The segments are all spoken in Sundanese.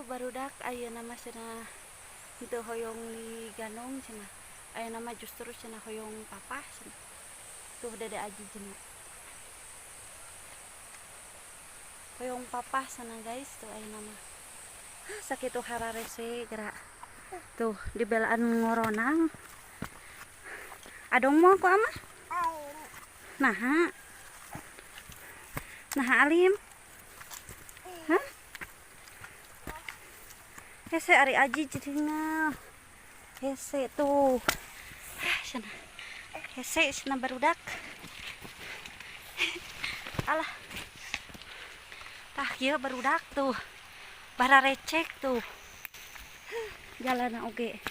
Tuh, barudak ayeuna mah cenah henteu hoyong digandong cenah. Ayeuna mah justru cenah hoyong papah cenah. Tuh, Dede Aji cenah. Hoyong papah cenah, guys, tuh ayeuna mah. Hah, sakitu hararese gerak. Tuh, di belaan ngoronang. Adong mau ku ama? Nah. Nah, Alim. Hah? Hese ari Aji jadinya. Hese tuh. Ah, cenah. Hese cenah, barudak. Alah. Tah, ieu barudak tuh. Bara recek tuh. Jalan oge.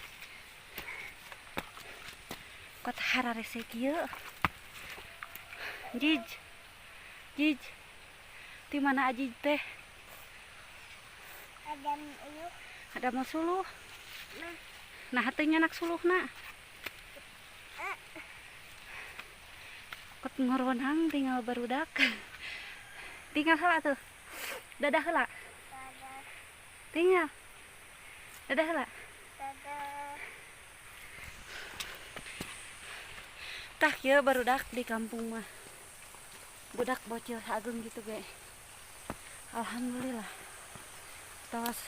Kot hararese kieu. Jij. Jij. Di mana Aji teh? Ada ieu. Ada mau suluh. Nah. Nah, hatinya anak suluhna. Kot ngoronang tinggal barudak. Tinggal heula tuh. Dadah heula. Dadah. Tinggal. Dadah heula. Dadah. Tah, kieu barudak di kampung mah. Budak bocil sageung gitu ge. Alhamdulillah. Tos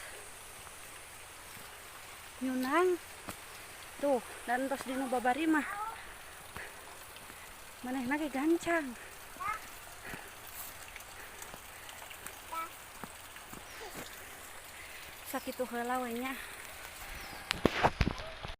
nyunang tuh dan tos dinu babari mah manehna ge gancang. Sakitu heula we nya.